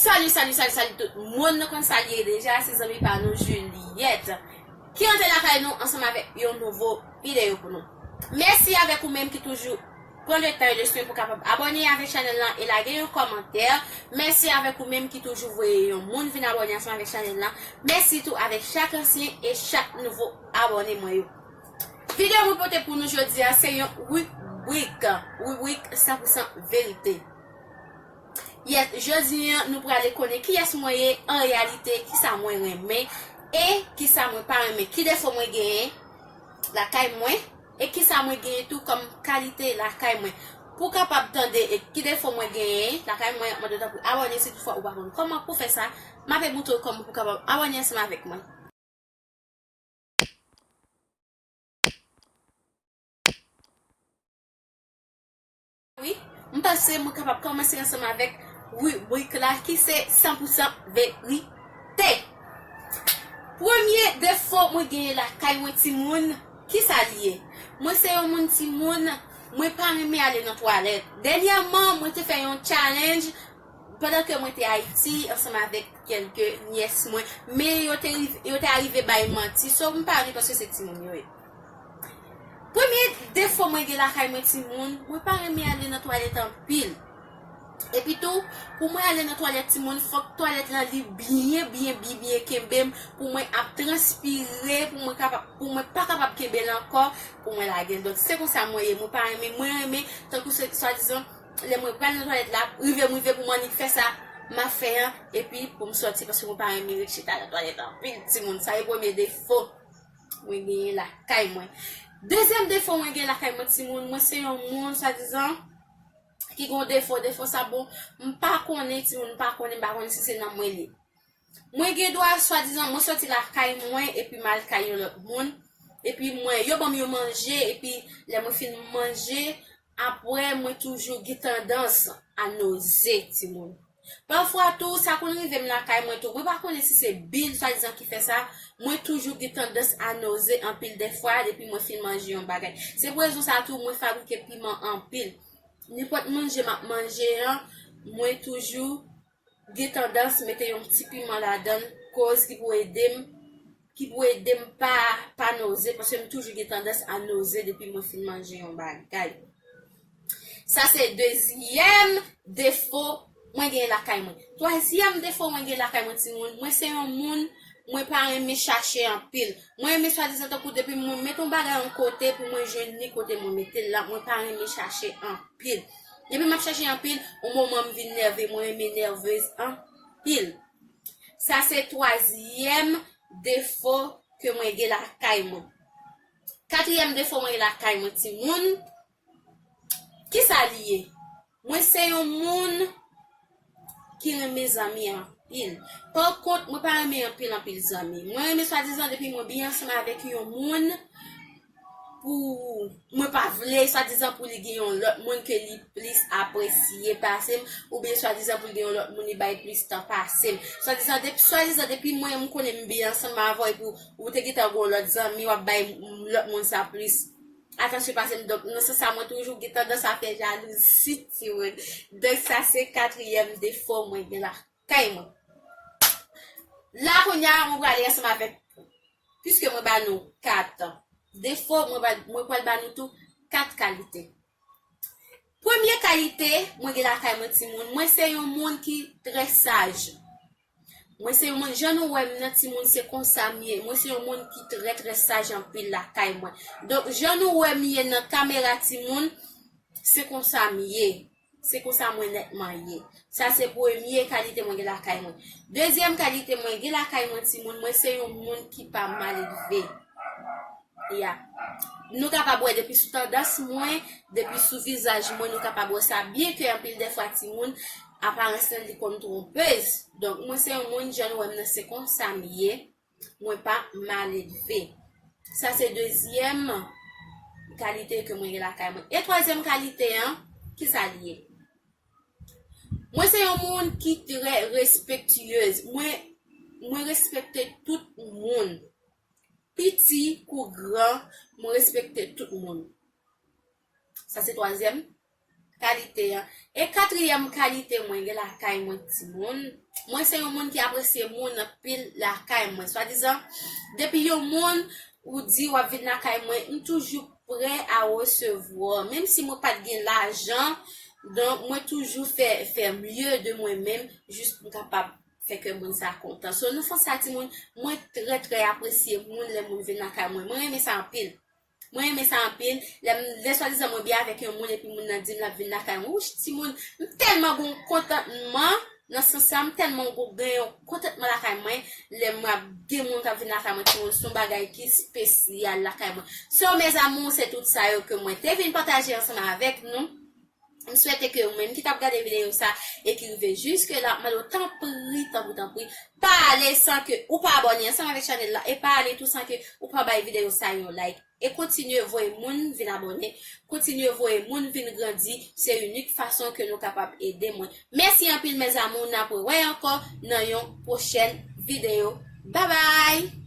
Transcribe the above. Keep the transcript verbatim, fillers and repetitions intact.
Salut, salut, salut, salut tout moun. Nou konn sa l ye deja, se zanmi pa nou Juliette ki rantre lakay nou ansanm avèk yon nouvo videyo pou nou. Mèsi avèk ou menm ki toujou pran le tan e le swen pou kapab abòne avèk chanèl lan e lage yon kòmantè. Mèsi avèk ou menm ki toujou voye yon moun vin abòne ansanm avèk chanèl lan. Mèsi tou avèk chak ansyen e chak nouvo abòne mwen yo. Videyo mwen pote pou nou jodi a se yon ribrik, ribrik san pou san verite. Yes, jodi a nou prale konnen kiyès mwen ye an reyalite, kisa mwen renmen e kisa mwen pa renmen, ki defo mwen genyen lakay mwen e kisa mwen genyen tou kòm kalite lakay mwen. Pou w kapab tande e ki defo mwen genyen lakay mwen, mwen mande w tanpri abòne si toutfwa ou pa konn kòman pou fè sa. M ape montre w kòman pou w kapab abòne ansanm avèk mwen. Wi, m panse mwen kapab kòmanse ansanm avèk ribrik la ki se san pou san verite. Premye defo mwen genyen lakay mwen timoun, kisa l ye? Mwen se yon moun timoun, mwen pa renmen ale nan twalèt. Dènyèman, mwen te fè yon challenge pandan ke mwen te Ayiti ansanm avèk kèlke nyès mwen, men yo te rive, yo te arive bay manti, so m pa ri paske se timoun yo ye. Premye defo mwen gen lakay mwen timoun, mwen pa renmen ale nan twalèt anpil. Epi tou, pou mwen ale nan twalèt timoun, fòk twalèt lan li byen, byen, byen, byen kenbe m, pou mwen ap transpire, pou mwen kapab, pou mwen pa kapab kenbe l ankò, pou mwen lage l. Donk, se konsa mwen ye, mwen pa renmen, mwen renmen, tankou se, swadizan, lè mwen pral nan twalèt la, rive m rive pou m annik fè sa m ap fè an, epi pou m sòti, paske mwen pa renmen ret chita nan twalèt anpil, timoun. Sa e premye defo mwen genyen lakay mwen. Dezyèm defo mwen gen lakay mwen, timoun, mwen se yon moun, swadizan, ki gen yon defo. Defo sa, bon, m pa konnen, timoun, m pa konnen, m pa konnen si se nan mwen li. Mwen gen dwa, swadizan, mwen sòti lakay mwen, epi m al kay yon lòt moun, epi mwen, yo ban m yon manje, epi lè mwen fin manje, apre, mwen toujou gen tandans a noze, timoun. Pafwa tou, sa konn rive m lakay mwen tou. Mwen pa konnen si se bil, swadizan, ki fè sa. Mwen toujou gen tandans a noze anpil dèfwa depi mwen fin manje yon bagay. Se pou rezon sa tou, mwen fabrike piman anpil. Nenpòt manje m ap manje an, mwen toujou gen tandans mete yon ti piman ladan l, koz ki pou ede m, ki pou ede m pa, pa noze, paske m toujou gen tandans a noze depi mwen fin manje yon bagay. Sa se dezyèm defo mwen gen lakay mwen. Twazyèm defo mwen gen lakay mwen, timoun, mwen se yon moun, mwen pa renmen chache anpil. Mwen renmen swadizan tankou depi mwen met yon bagay yon kote pou mwen jwenn li kote mwen mete l la, mwen pa renmen chache anpil. Depi m ap chache anpil, yon moman m vin nève, mwen renmen nèvez anpil. Sa se twazyèm defo ke mwen gen lakay mwen. Katriyèm defo mwen gen lakay mwen, timoun, kisa li ye? Mwen se yon moun ki renmen zanmi anpil. Pa kont, mwen pa renmen anpil, anpil zanmi. Mwen renmen swadizan depi mwen byen ansanm avèk yon moun, pou mwen pa vle, swadizan pou li gen yon lòt moun ke li plis apresye pase m, oubyen swadizan pou li gen yon lòt moun li bay plis tan pase m. Swadizan depi, swadizan depi mwen, m konnen m byen ansanm avè w, epi w, ou te gentan gen yon lòt zanmi, w ap bay lòt moun sa plis atansyon pase m. Donk, nan sans sa, mwen toujou gen tandans a fè jalouzi, timoun. Donk, sa se katriyèm defo mwen gen lakay mwen. La, kounye a, mwen prale ansanm avèk, piske mwen ba nou kat defo, mwen ba, mwen pral ba nou tou kat kalite. Premye kalite mwen gen lakay mwen, timoun, mwen se yon moun ki trè saj. Mwen se yon moun, jan nou wè m nan, timoun, se konsa m ye. Mwen se yon moun ki trè, trè saj anpil lakay mwen. Donk, jan nou wè m ye nan kamera, timoun, se konsa m ye. Se konsa mwen nètman ye. Sa se premye kalite mwen gen lakay mwen. Dezyèm kalite mwen gen lakay mwen, timoun, mwen se yon moun ki pa maledve. Ya. Nou kapab wè depi sou tandans mwen, depi sou vizaj mwen, nou kapab wè sa. Byen ke anpil dèfwa, timoun, aparans lan li konn twonpez. Donk, mwen se yon moun, jan nou wè m nan, se konsa m ye. Mwen pa maledve. Sa se dezyèm kalite ke mwen gen lakay mwen. E twazyèm kalite an, kisa li ye? Mwen se yon moun ki trè respektyez. Mwen, mwen respekte tout moun. Piti kou gran, mwen respekte tout moun. Sa se twazyèm Kalite an. E katriyèm kalite mwen gen lakay mwen, timoun, mwen se yon moun ki apresye moun anpil lakay mwen. Swadizan, depi yon moun ou di w ap vin lakay mwen, m toujou prè a resevwa. Menm si mwen pa t gen lajan, donk mwen toujou fè, fè mye de mwen menm, jis pou m kapab fè kè moun sa kontan. So, nan sans sa, timoun, mwen trè, trè apresye moun lè moun vin lakay mwen. Mwen renmen sa anpil. Mwen renmen sa anpil. Lè m, lè swadizan mwen byen avèk yon moun epi moun nan di m l ap vin lakay mwen. Wouch, timoun, m tèlman gon kontantman nan sans sa, m tèlman gon gen yon kontantman lakay mwen lè m ap gen moun k ap vin lakay mwen, timoun, se yon bagay ki espesyal lakay mwen. So, mes amours, se tout sa yo ke mwen te vin pataje ansanm avèk nou. M swete ke ou menm ki t ap gade videyo sa e ki rive jiske la, m mande w tanpri, tanpri, tanpri, pa ale san ke ou pa abòne ansanm avèk chanèl la, e pa ale tou san ke ou pa bay videyo sa yon like. E kontinye voye moun vin abòne, kontinye voye moun vin grandi, se inik fason ke nou kapab ede mwen. Mèsi anpil, mes amours, n ap rewè ankò nan yon pwochèn videyo. Babay!